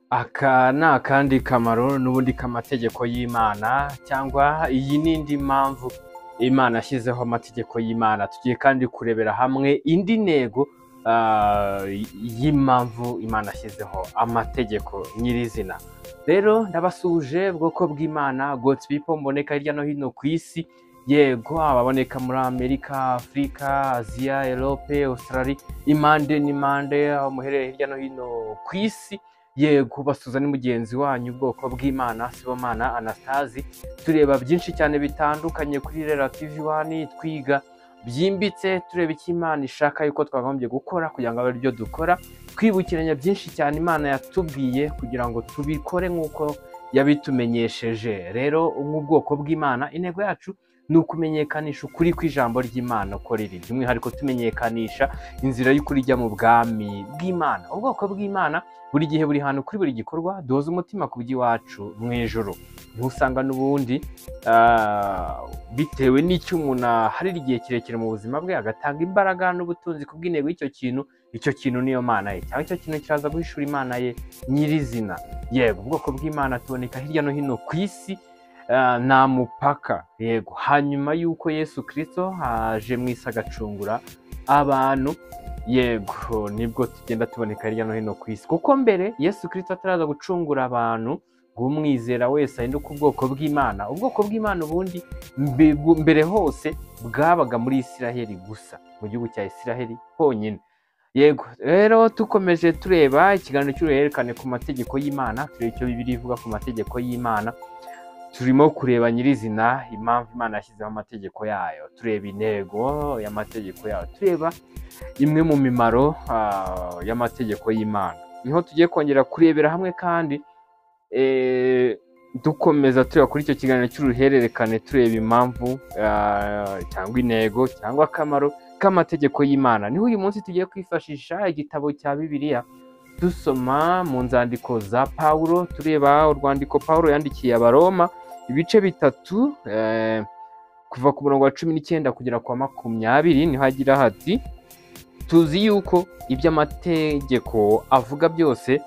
Aka ni akandi kamaro n'ubundi k'amategeko y'Imana, cyangwa iyi ni indi mpamvu Imana yashyizeho amategeko y'Imana. Tugiye kandi kurebera hamwe indi ntego y'impamvu Imana yashyizeho amategeko nyirizina. Rero ndabasuhuje bwoko bw'Imana, God's people mboneka hirya no hino ku isi, yego ababoneka muri Amerika, Afurika, Aziya, Europe, Australia, impande n'impande, aho muherereye hirya no hino ku isi. Yego basuza ni mugenzi wanyu ubwoko bw'Imana, Sibomana Anastasi. Tureba byinshi cyane bitandukanye kuri Rera TV 1, twiga byimbitse, tureba icyo Imana ishaka yuko twakagombye gukora kugira ngo abe aribyo dukora, twibukiranya byinshi cyane Imana yatubwiye kugira ngo tubikore nk'uko yabitumenyesheje. Rero nk'ubwoko bw'Imana, intego yacu ni ukumenyekanisha ukuri kw'ijambo ry'Imana uko riri, by'umwihariko tumenyekanisha inzira y'ukuri ijya mu bwami bw'Imana. Ubwoko bw'Imana buri gihe, buri hantu, kuri buri gikorwa, duhoza umutima ku by'iwacu mu ijuru. Niho usanga n'ubundi bitewe n'icyo umuntu aharira igihe kirekire mu buzima bwe, agatanga imbaraga n'ubutunzi ku bw'intego y'icyo kintu, icyo kintu niyo Mana ye, cyangwa icyo kintu kiraza guhishura Imana ye nyirizina. Yego ubwoko bw'Imana tuboneka hirya no hino ku isi, nta mupaka. Yego hanyuma y'uko Yesu Kristo aje mu isi agacungura abantu, yego nibwo tugenda tuboneka hirya no hino ku isi. Kuko mbere Yesu Kristo ataraza gucungura abantu ngo umwizera wese ahinduke ubwoko bw'Imana, ubwoko bw'Imana ubundi mbere hose bwabaga muri Isiraheli gusa, mu gihugu cya Isiraheli honyine. Yego rero tukomeje tureba ikiganiro cy'uruhererekane ku mategeko y'Imana, tureba icyo Bibiliya ivuga ku mategeko y'Imana. Turimo kureba nyirizina impamvu Imana yashyizeho amategeko yayo, tureba intego y'amategeko yayo, tureba imwe mu mimaro y'amategeko y'Imana. Niho tugiye kongera kurebera hamwe kandi dukomeza tureba kuri icyo kiganiro cy'uruhererekane, tureba impamvu cyangwa intego cyangwa akamaro k'amategeko y'Imana. Niho uyu munsi tugiye kwifashisha igitabo cya Bibiliya dusoma mu nzandiko za Pawulo, tureba urwandiko Pawulo yandikiye Abaroma ibice 3, kuva ku murongo wa 19 kugera ku wa 20. Niho hagira hati: tuzi yuko iby'amategeko avuga byose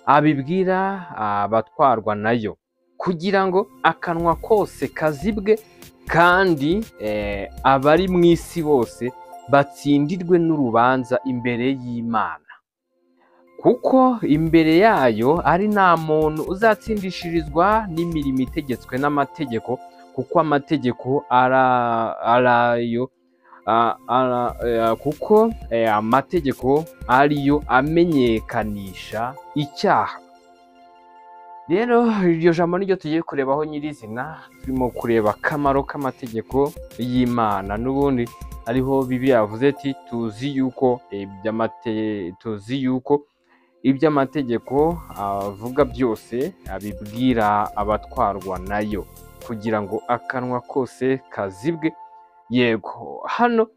abibwira abatwarwa nayo, kugira ngo akanwa kose kazibwe, kandi abari mu isi bose batsindirwe n'urubanza imbere y'Imana. Kuko imbere yayo ari nta muntu uzatsindishirizwa n'imirimo itegetswe n'amategeko, kuko amategeko arayo kuko amategeko ariyo amenyekanisha icyaha. Rero iryo jambo niryo tugiye kurebaho nyirizina, turimo kureba akamaro k'amategeko y'Imana. N'ubundi ariho Bibiliya yavuze ati tuzi yuko iby'amategeko avuga byose abibwira abatwarwa nayo, kugira ngo akanwa kose kazibwe. Yego hano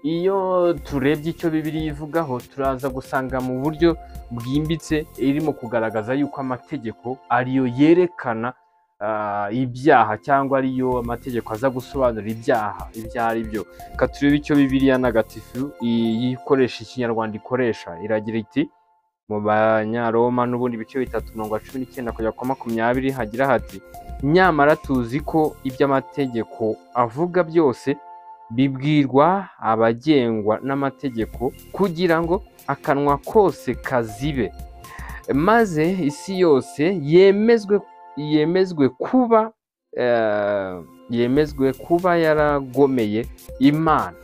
iyo turebye icyo Bibiliya ivugaho, turaza gusanga mu buryo bwimbitse irimo kugaragaza yuko amategeko ariyo yerekana ibyaha, cyangwa ariyo amategeko aza gusobanura ibyaha ibyo ari byo. Reka turebe icyo Bibiliya ntagatifu ikoresha, ikinyarwanda ikoresha. Iragira iti mu Banyaroma n'ubundi ibice 3 umurongo wa 19 kugera ku 20, hagira hati: nyamara tuzi ko iby'amategeko avuga byose bibwirwa abagengwa n'amategeko, kugira ngo akanwa kose kazibe, maze isi yose yemezwe kuba yaragomeye Imana.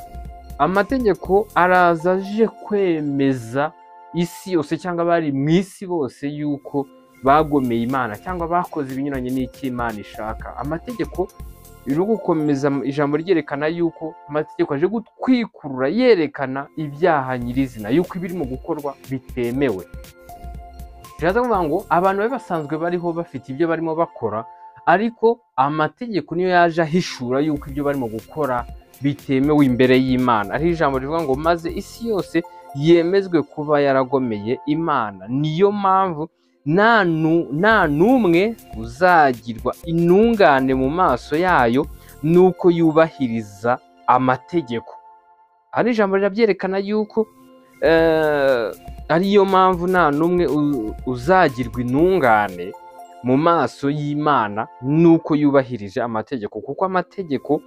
Amategeko araza aje kwemeza isi yose cyangwa abari mu isi bose yuko bagomeye Imana, cyangwa bakoze ibinyuranye n'icyo Imana ishaka. Amategeko iri gukomeza ijambo ryerekana yuko amategeko aje gutwikurura yerekana ibyaha nyirizina, yuko ibirimo gukorwa bitemewe. Biraza kuvuga ngo abantu bari basanzwe bariho bafite ibyo barimo bakora, ariko amategeko niyo yaje ahishura yuko ibyo barimo gukora bitemewe imbere y'Imana. Ariho ijambo rivuga ngo maze isi yose yemezwe kuba yaragomeye Imana. Niyo mpamvu nta n'umwe uzagirwa intungane mu maso yayo nuko yubahiriza amategeko. Hano ijambo rirabyerekana yuko Ariyo mpamvu nta n'umwe uzagirwa intungane mu maso y'Imana nuko yubahirije amategeko, kuko amategeko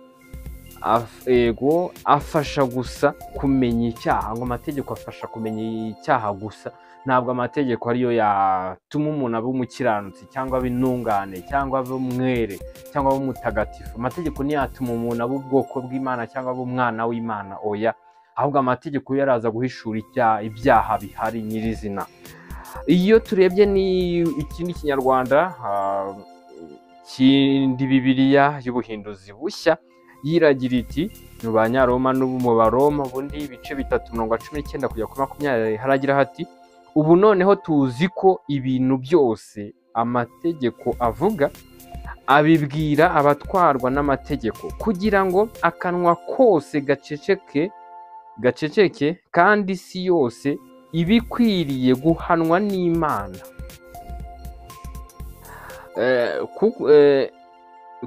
afasha gusa kumenya icyaha. Ngo amategeko afasha kumenya icyaha gusa, ntabwo amategeko ariyo yatuma umuntu aba umukiranutsi cyangwa aba intungane cyangwa aba umwere cyangwa aba umutagatifu. Amategeko ntiyatuma umuntu aba ubwoko bw'Imana cyangwa aba umwana w'Imana, oya. Ahubwo amategeko yaraza guhishura ibyaha bihari nyirizina. Iyo turebye ni ikindi Kinyarwanda kindi Bibiliya y'ubuhinduzi bushya yiragira iti mu Banyaroma n'ubu mu Baroma ubundi ibice 3 umurongo wa 19 kugera kuri 20 haragira hati: ubu noneho tuzi ko ibintu byose amategeko avuga abibwira abatwarwa n'amategeko, kugira ngo akanwa kose gaceceke kandi isi yose ibikwiriye guhanwa n'Imana.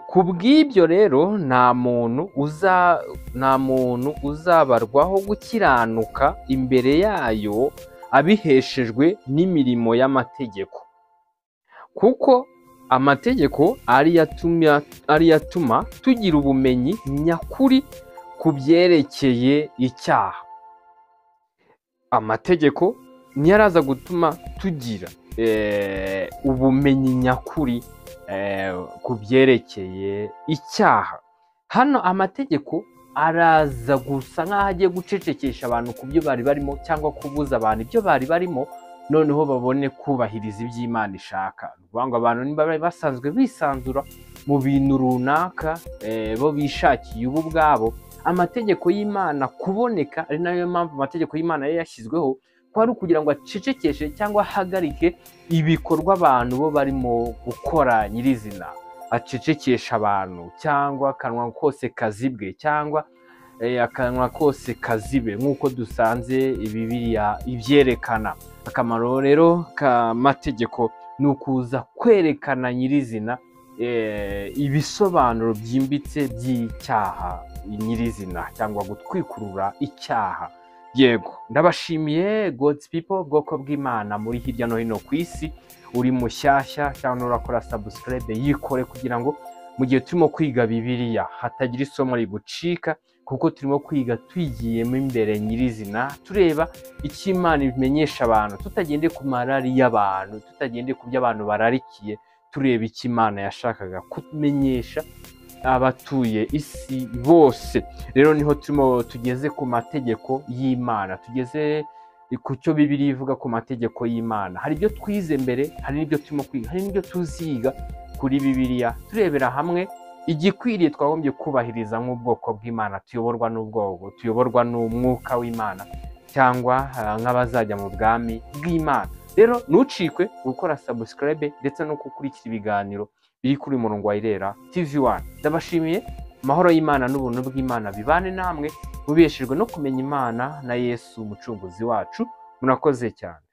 Ku bw'ibyo rero nta muntu uzabarwaho gukiranuka imbere yayo abiheshejwe n'imirimo y'amategeko, kuko amategeko ari yatuma tugira ubumenyi nyakuri ku byerekeye icyaha. Amategeko niyo araza gutuma tugira ubumenyi nyakuri ku byerekeye icyaha. Hano amategeko araza gusa nk'aho agiye gucecekesha abantu ku byo bari barimo, cyangwa kubuza abantu ibyo bari barimo, noneho babone kubahiriza iby'Imana ishaka. Ni ukuvuga ngo abantu niba bari basanzwe bisanzura mu bintu runaka bo bishakiye ubu ubwabo, amategeko y'Imana kuboneka, ari nayo mpamvu amategeko y'Imana yari yashyizweho, ko ari ukugira ngo acecekeshe cyangwa ahagarike ibikorwa abantu bo barimo gukora nyirizina, acecekesha abantu cyangwa akanwa kose kazibwe cyangwa akanwa kose kazibe, nk'uko dusanze Bibiliya ibyerekana. Akamaro rero k'amategeko ni ukuza kwerekana nyirizina ibisobanuro byimbitse by'icyaha nyirizina, cyangwa gutwikurura icyaha. Yego, ndabashimiye God's people, ubwoko bw'Imana muri hirya no hino ku isi. Uri mushyashya cyangwa urakora subscribe yikore, kugira ngo mu gihe turimo kwiga Bibiliya hatagira isomo rigucika, kuko turimo kwiga twigiyemo imbere nyirizina, tureba icyo Imana imenyesha abantu, tutagendeye ku marari y'abantu, tutagendeye ku byo abantu bararikiye, tureba icyo Imana yashakaga kumenyesha abatuye isi bose. Rero niho turimo tugeze ku mategeko y'Imana, tugeze ku cyo Bibiliya ivuga ku mategeko y'Imana. Hari ibyo twize mbere, hari n'ibyo turimo kwiga, hari n'ibyo tuziga kuri Bibiliya, turebera hamwe igikwiriye twagombye kubahiriza nk'ubwoko bw'Imana, tuyoborwa n'ubwoko, tuyoborwa n'umwuka w'Imana, cyangwa nk'abazajya mu bwami bw'Imana. Rero ntucikwe gukora subscribe ndetse no gukurikira ibiganiro biri kuri murongo wa Irera TV1. Ndabashimiye, amahoro y'Imana n'ubuntu bw'Imana bibane namwe, mubeshejwe no kumenya Imana na Yesu umucunguzi wacu. Murakoze cyane.